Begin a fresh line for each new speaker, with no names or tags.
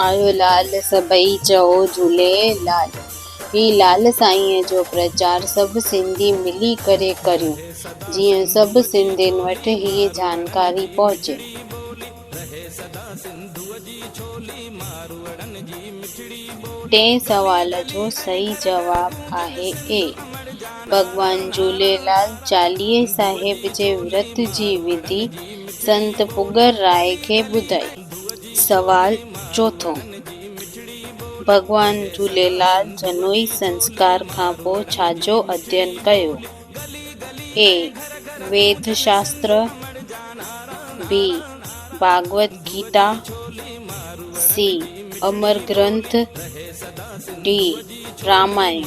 آيو لال سڀئي چئو جهوليلال. هي لال سائينء جو پرچار سڀ سنڌي ملي ڪري ڪريون جيئن سڀ سنڌين وٽ هيء جانڪاري پهچي. ٽئين سوال جو صحيح جواب آهي اي. ڀڳوان جهوليلال چاليهي صاحب جي ورت جي وڌي سنت پڳر راء کي ٻڌائي. سوال چوٿون، ڀڳوان جهوليلال جنوئي سنسڪار کان پوء ڇا جو اڌين ڪيو؟ اي. ويد شاستر، بي. ڀاڳوت گيتا، سي. امر گرنٿ، ڊي. رامائڻ.